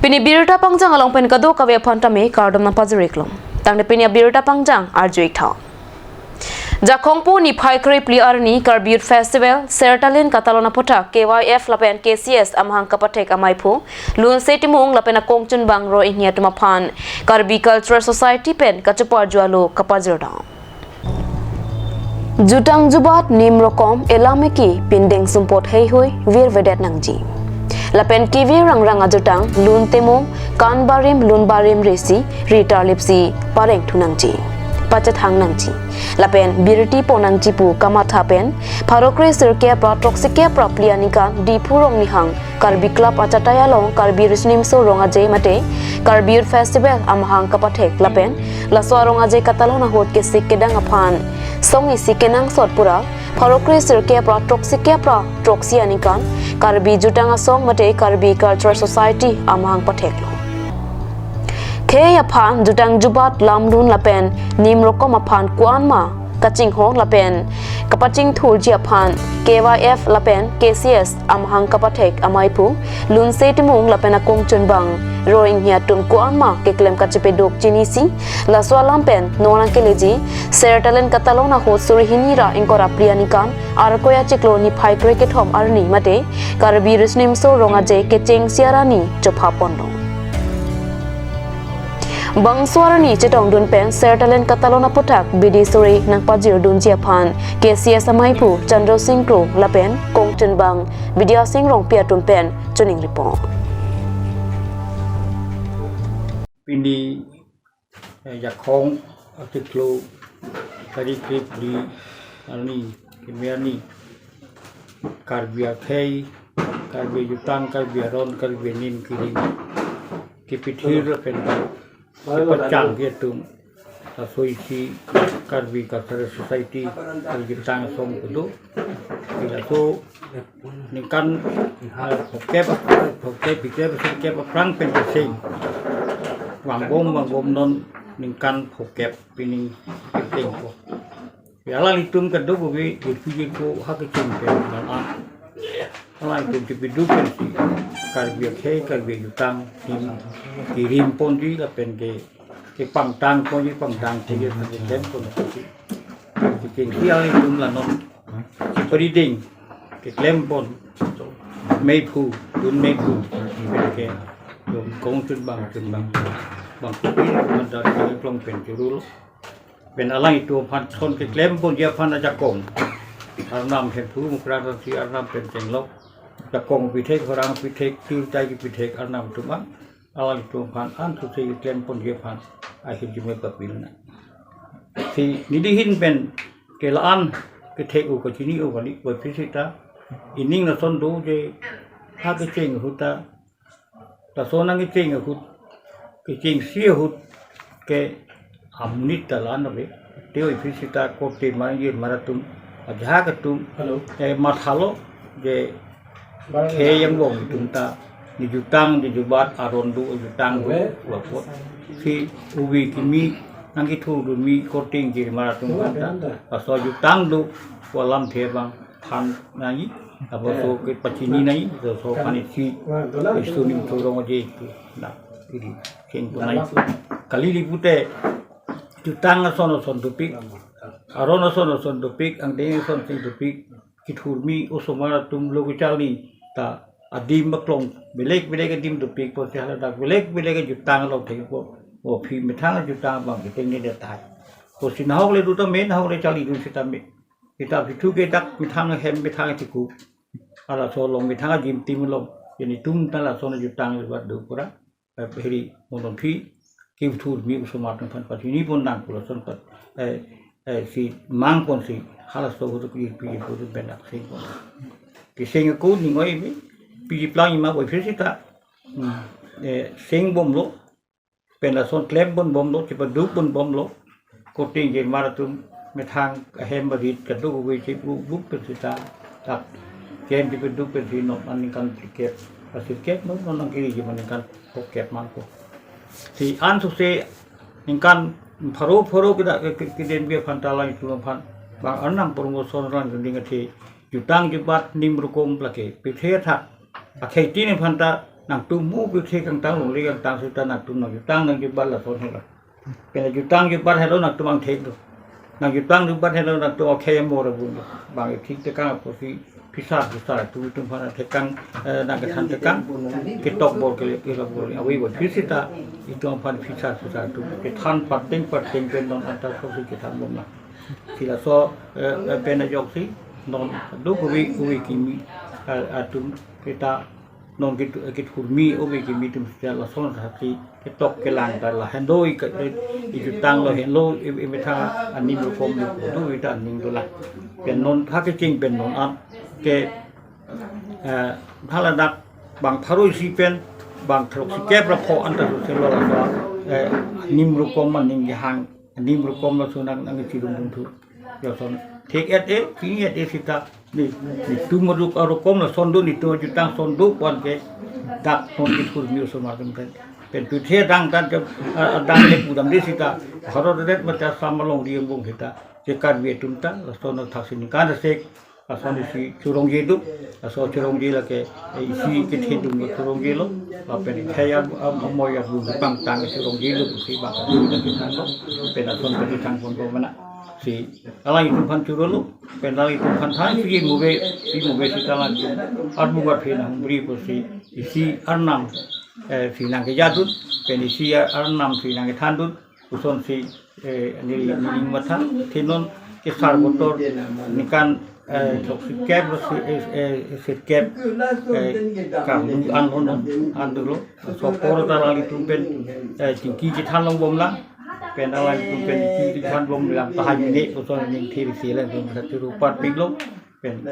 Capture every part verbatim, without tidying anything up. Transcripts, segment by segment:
Pini birta pangjang along pen kadokave aphan tame kardom nangpajir-ik lom. Tangte pini abirta pangjang arju-ik tha. Jakhong po niphai krepli arni Karbi Youth Festival, Sertalin Katalon aputhak K Y F lapen K C S amahang kapathek amaiphu Lunse Timung lapen akongchunbang ro-inghni atum aphan Karbi Cultural Society pen kachoparju alo kapajir dam. Jutang jubat nim rokom elam eki pindeng sumpot heihui virvedet nangji. Lapen kevir rangrang ajutang lun temung kan barim lun barim resi ritar lipsi pareng thu nangji, pachethang nangji. Lapen birti pon nangji pu kamatha pen pharo kre sirkep ra throksi kep ra phli aningkan Diphu Rongnihang Karbi Club achatai along Karbi Riso Nimso Rong Aje mate Karbi Youth Festival amahang kapathek lapen laso arong aje katalon ahut kesik kedang aphan song isi kenangsot pura pharo kre sirkep ra throksi kep ra throksi aningkan Karbi Jutang Asong mate Karbi Cultural Society amahang patheklo. Khei aphan jutang jubat lamlun lapen nim rokom aphan ko-an ma kachinghon lapen kapachingthurji aphan K Y F lapen K C S amahang kapathek amaiphu Lunse Timung lapen akongchunbang ro-inghni atum ko-an ma keklem kachepeduk chinisi laso alam pen non nangkeleji Sertalin Katalon ahut suri hini ra ingkoi ra phli aningkan Arkoi achiklo niphai kre kethom arni mate Karbi Riso Nimso Rong Aje kechengsi arni chopha ponlo. Bangso arni chetongdun pen Sertalin Katalon aputhak bidi suri nangpajirdunji aphan K C S amaiphu Chandra Sing Kro lapen kongchunbang Bidya Sing Rongpi atum pen choningri pon. Pini, eh, Jakhong achiklo tarik krepli arni, keme arni Karbi akhei, Karbi ajutang, Karbi aron, Karbi anim kirim kepithir lapen kepachangji atum, laso isi Karbi Cultural Society, Karbi Jutang Asong kedo. Laso ningkan, eh, phokep, phokep, phokep, phokep aphrang pen keseng vangbom, vangbom non ningkan phokep pining kepeng ko. Ya, alanglitum kadokave irpi irpo ha kecheng pen non an. Alanglitum kepiduk pensi Karbi akhei, Karbi ajutang nim kirim ponji lapen ke, kepangtang ponji, pangtang ponji, keklem ponji. Kechengsi alanglitum la non keparideng, keklem pon meiphu, dun meiphu, pen ke, dun kongchunbang, chunbang, bangphu pi mandar keklong pen churul. Pen alanglitum aphan son keklem ponji aphan ajakong Arnam Hemphu Mukrang Sangsi, Arnam pen chenglok, jakong pithek, horang pithek, tirtai kepithek Arnam atum an, alanglitum aphan an suse keklem ponji aphan ahirjume papil nang. Si nelihin pen ke la-an kethek-o kachini-o kali, aphisita ining lason do je ha kecheng ahut ta, lason nangkecheng ahut, kechengsi ahut ke amonit ta la-an ave. Te-o aphisita korte ma-ir mar atum, ajahak atum, hello, eh, mathalo je khei angbong atum ta nejutang, nejubat, aron do, jutang do, ave, pu apot. Si ove kimi nangkethurdunmi korte ingjir mar atum aphan ta, laso jutang do pu alamthe abang than nangji, lapuson kepachini nangji, laso aphan isi Riso Nimso Rong Aje ke na iri kengtung nangji. Kali li pute jutang ason ason dopik, aron ason ason dopik, angdeng ason sing dopik, kethurmi osomar atum lo kecharli ta adim aklong belek belek adim dopik, apotsi haladak belek belek jutang along thekpo, o phi methang jutang abang keteng ne det tahai. Apotsi nahok le do tame, nahok le charlidun sitame. Sita pithu ke dak methang ahem methang achiku, halaso along methang ajim tim along, jeni tum ta lason jutang jubat do pura. Eh, hiri monon phi kethurmi osomar atum aphan pachini pon nang pu lason pat, eh, eh, si mang ponsi halaso ahut ke irpi irpo atum pen dak seng pon. Keseng ako ning oi mi, piji plang ima oi aphisita, hmm, eh, seng bomlo, pen lason klem pon bomlo, chepaduk pon bomlo. Korte ingjir mar atum methang ahem arit kadokave chebuk buk pen sita dak kem chepaduk pensi non an ningkan phlikep, asirkep non, non nangkeriji ma ningkan phokep man ko. Si an suse ningkan pharo pharo keda ke, ke, kedengpi aphan ta alanglitum aphan bang Arnam promotion rang ding athe jutang jubat nim rokom lake pithe tha. Akhei tin aphan ta Nangtum mo pirthe kangtang longle kangtang sita nangtum nangjutang nangjubat lason helo. Pen jutang jubat helo nangtum angthek do. Nangjutang jubat helo nangtum akhei amor abun do. Bang ithik tekang apotsi phisar phisar atum itum aphan tekang, eh, nangkethan tekang ketok bor kele kelok bor awi bor phi sita itum aphan phisar phisar atum kethan pateng pateng pen non anta sosi kethan bomlang. Si laso, eh, eh, pen ajoksi non do kove kove kimi, eh, atum kita non kit-, kithurmi ove kimi atum sita lason sasi ketok kelang ta la hendo i ke-, i jutang lo hendo i, i methang anim rokom lo do ita aning dolang. Pen non ha kecheng pen non an ke, eh, haladak bang pharo isi pen bang throksi kep ra pho anta soselo laso, eh, anim rokom aning kehang anim rokom lason nang nangchirung dun thu. Lason thek-et-e, ping-et-e sita ni, netum aruk arokom lason do, netum ajutang son do pu an ke dak non kithurmi osomar atum pen. Pen pirthe adang tan ke, ah, adang le pudam de sita. Harot ret mata sam alongri angbong sita. Je Karbi atum ta lason thaksi ningkan asek lason isi churongje do. Laso churongje lake, eh, isi kethe dun churongje lo. Lapen khei am, am, amoi abun pangtang churongje lo pusi bang kethan lo. Pen lason pen thang pon ko mana. Si alanglitum aphan churo lo. Pen alanglitum aphan thansi move, si move sita alanglitum armu arphe nanghumbri pusi isi arnam, eh, si nangkeja dun. Pen isi arnam si nangkethan dun. Kosonsi, eh, neli, neli matha, thi non ke sar kotor ningkan, eh, throksi kep lo si, eh, eh, sirkep, eh, kanglu an lo non, an dolo. So apor ta alanglitum pen, eh, chingki chethan long bomlang, pen alanglitum pen chingki chethan bomlang, tahai mene koson ning thiri silang tum satu rupat pik lo. Pen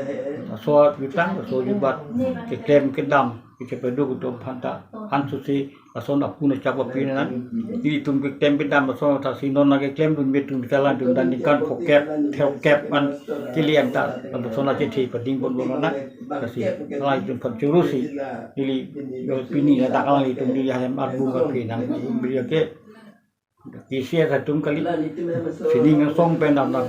laso jutang, laso jubat, keklem kedam, kechepaduk atum aphan ta, han susi, lason apun achak apin nang, ilitum keklem kedam, lason thaksi non nangkeklem dun me atum bitalan dun dan ningkan phokep, thokep an keliang ta, lason achethe pading pon pon nang, thaksi, alanglitum aphan churo si, ili, pini ladak alanglitum ili hem arbung arphe nang, beri ke, T C S atum kali, sining asong pen dam dam,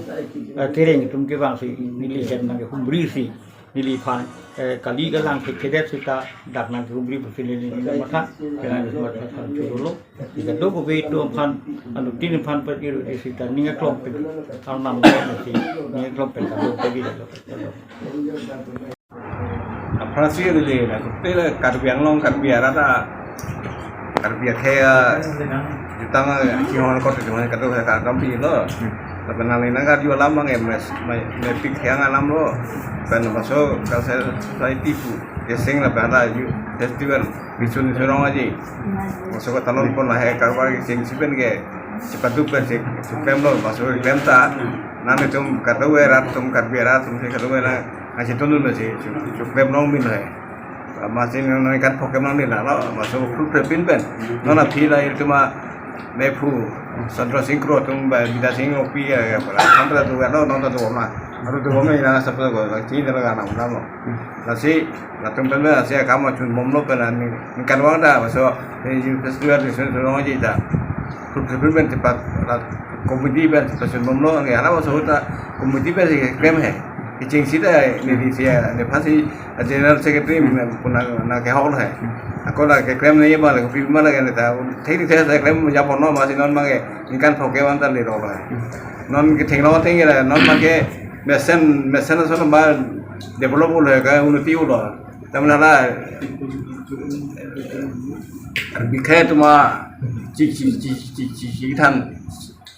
eh, kereng atum kevang si, neli hem nangkehumbri si, neliphan, eh, kali kalang thekthedet sita, dak nangkehumbri pusi neli matha, penang matha than churo lo. Ika do kove atum aphan, anuttin aphan pajir sita, ning aklong pen, arnam lo si, ning aklong pen kadokave lo. Aphrangsi neli la, kote la Karbi Anglong, Karbi arat a, Karbi akhei a, jutang a, chinghon kot chinghon kado ka kam pi lo. Lapen nangli nangkarju alam abang M S, mai, mai pik yang alam lo. Pen laso cultural society pu, geseng lapen ada ju festival, Bisu ni surong aji. Laso katalon pon lahai karbar geseng si pen ke, chepaduk pen si, suprem lo, laso klem ta, nanglitum kado arat atum, Karbi arat atum si kado nang, ngasih tundun si, su-, suprem long bin hai. Masi nang nang ikan pokem nang din lo, laso full prepin pen. Non aphi la ilitum a, Mephu, Chandra Singh Kro atum ba, Bidya Singh Rongpi ya, ya, pala. Chandra tu kan lo, non tu ma. Aru tu ma ina sab tu ko, chi ni la kan lo. Lasi, latum pen lasi akam chun bom lo pen ani, ningkan vang ta, laso, eh, festival ni sun sun ji ta. Full prepin pen cepat, la, committee pen cepat chun bom lo, nge, ala laso ta, committee pen si klem hai. Kecheng sita, neli si, ne phan si, General Secretary, puna na kehok lo hai. Ako la keklem nangji ma la, kopi ma la ke ta, thik thik sa klem ja pon lo, masi non abang ke, ningkan phokep an ta le lo hai. Non kethenglo theng la, non abang ke mesen, mesen ason ba develop lo hai, ka unnoti lo. Tamna la, Karbi akhei atum a, chi, chi, chi than,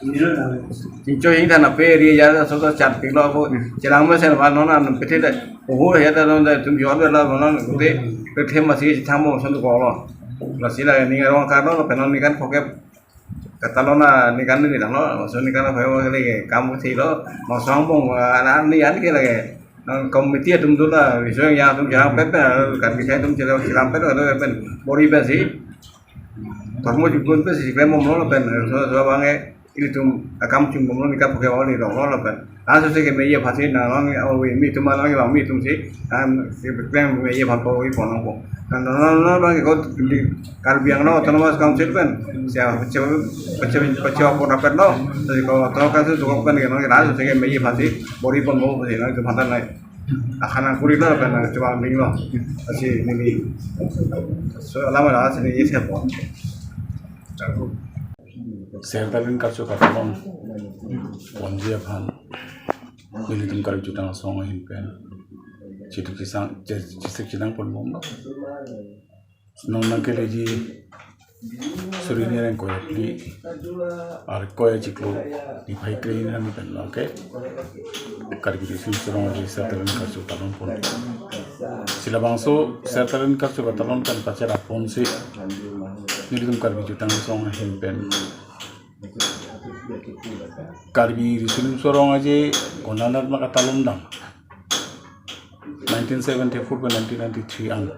Chingcho hing than ape ri ya so to chat pik lo ko. Chelang mesen ma non an pe the da. Oho ya ta non da tum jon da la non ko te. Pe the masi thang mo son ko lo. Lasi la ni arong kar lo pen non ningkan phokep. Katalon a ningkan ni dang lo. So ningkan phokep le kam ko thi lo. Mo song bong an ni an ke lage. Non committee atum tu la, biso yang atum chelang pet pen, Karbi akhei atum chelang, chelang pet, atum pen, bor-i pen si. Thormo chukun pen si, klem bom lo pen, so, so abang e, ilitum, akam chun bom lo, ningkan phokep oli lo, lo pen. Laso si ke meji aphan si, na, non, o, mi atum, non, mi atum si, na, si, klem meji aphan po, i pon po. Na, non, non, non, abang e, ko, di, Karbi Anglong Autonomous Council pen, si, a, pache, pache, pache, pache, pon pet lo, si, ko, Autonomous Council, so, pen, ke, non, laso si ke meji aphan si, bor-i pon po, si, non, itu phan ta nai. Akhana kuri lo, akhana cuma ming lo. Asi nini. So, lama lah, sini isi apa? Ser Talent Karcho Katalon ponji aphan nelitum Karbi Jutang Asong ahin pen chithuk chisang, chi- chisik chinang ponbomlo. Non nangkeleji suri ni reng koya pli ar koya chiklo niphai kre ni pen lo ke Karbi Riso Nimso Rong Aje Ser Talent Karcho Katalon pon. Si labangso Ser Talent Karcho Katalon pen pacherap ponsi nelitum Karbi Jutang Asong ahin pen Karbi Riso Nimso Rong Aje konat ma katalon dam nineteen seventy-four pen nineteen ninety-three an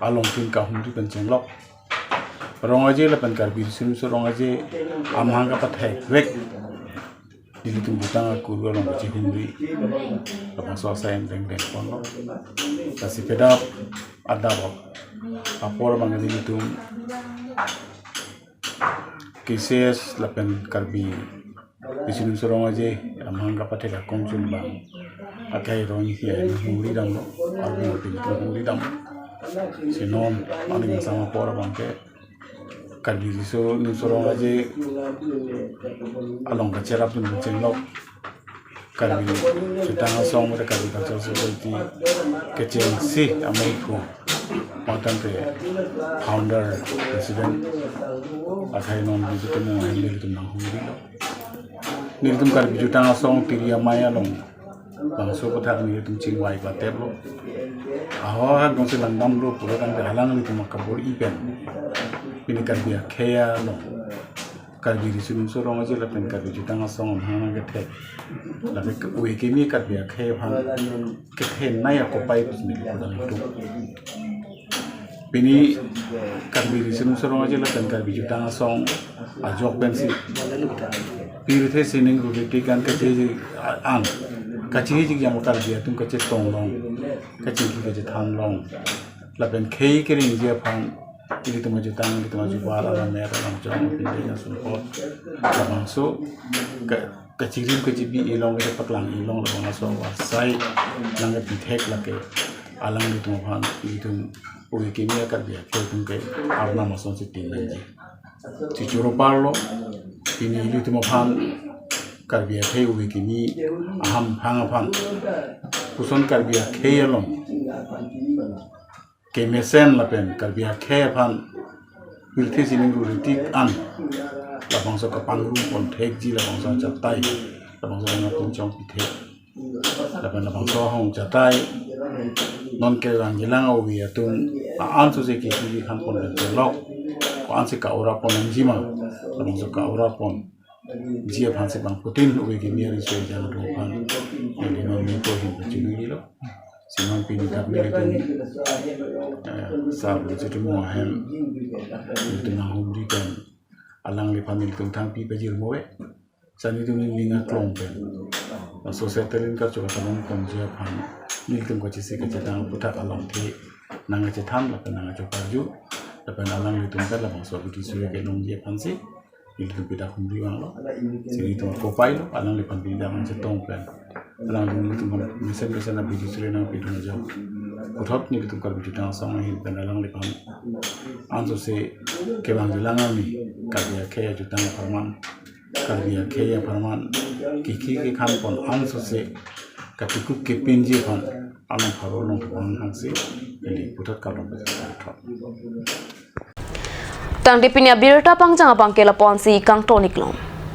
along tin kahumri pen chenglok Rong Aje lapen Karbi Riso Nimso Rong Aje amahang kapathekvek nelitum jutang akuru along kachihumri labangso asai enreng reng ponlo. Lasi pedap adap apor abang nelitum K C S lapen Karbi Riso Nimso Rong Aje amahang kapathek akongchun abang akai rong hi humri damlo, arong pin humri dam. Si non aning sama apor abang ke Karbi Riso Nimso Rong Aje along kacherap dun chenglok Karbi Jutang Asong mate Karbi Cultural Society kechengsi amei phu matan ke founder president akhai non nelitum ahin nelitum nanghumrilo. Nelitum Karbi Jutang Asong tiri amei along bangso aputhak nelitum chingvai pateplo. Aho ha dongsi langdamlo pulo tangte alanglitum akabor-i pen pini Karbi akhei along Karbi Riso Nimso Rong Aje lapen Karbi Jutang Asong amahang nangkethek. Lake ke ove kimi Karbi akhei aphan kethenei akopai pusi neli kudang itu. Pini Karbi Riso Nimso Rong Aje lapen Karbi Jutang Asong ajok pensi pirthe sining ruriti kan kacheji an kachihiji jam Karbi atum kachetong long, kachingki kachethan long. Lapen khei kerengji aphan ilitum ajutang, ilitum ajubar, alam mer, alam chong, pindeng, asumpot, labangso ka- kachirim kachibi ilong, kachepaklang ilong, labangso asai nangkepithek lake alanglitum aphan ilitum ove kimi Karbi akhei atum ke arnam asonsi tin nangji. Chichoro parlo, pini ilitum aphan Karbi akhei ove kimi aham phang aphan puson Karbi akhei along kemesen lapen Karbi akhei aphan pirthe sining ruriti an labangso kapangrum ponthekji, labangso achatai, labangso anapun chongpithek, lapen labangso ahong chatai non kevang jilang ove atum a-an sose kiki khan pon pen chenglok, ko-ansi ka-ora pon nangjima, labangso ka-ora pon ji aphansi bangphutin ove kimi ariso ejang atum aphan neli non nipo ahin pachunilo. Si non pini dak nelitum, eh, sar luchitum ahem nelitum nanghumri pen alangliphan nelitum thangpi pajirmo ave. Sa nelitum ning aklong pen Ser Talent Karcho Katalon ponji aphan nelitum kachesik kachetang aputhak alamthe nangkachethan lapen nangkachoparju lapen alanglitum ta labangso abidi suri kelongji aphansi nelitum pini dak humri vanglo. Si nelitum akopailo, alangliphan pini dak nangchetong pen alangli nelitum mesen mesen abidi suri nangpidun ajok. Puthot nelitum Karbi Jutang Asong ahin pen alangliphan ansose kevang jilang arni Karbi akhei ajutang apharman, Karbi akhei apharman kiki kekhan pon ansose katikuk kepinji aphan alam pharo along kepang hangsi neli puthot kalong puthot. Tangte pini abirta pangjang abang ke lapu-ansi kangton-iklo.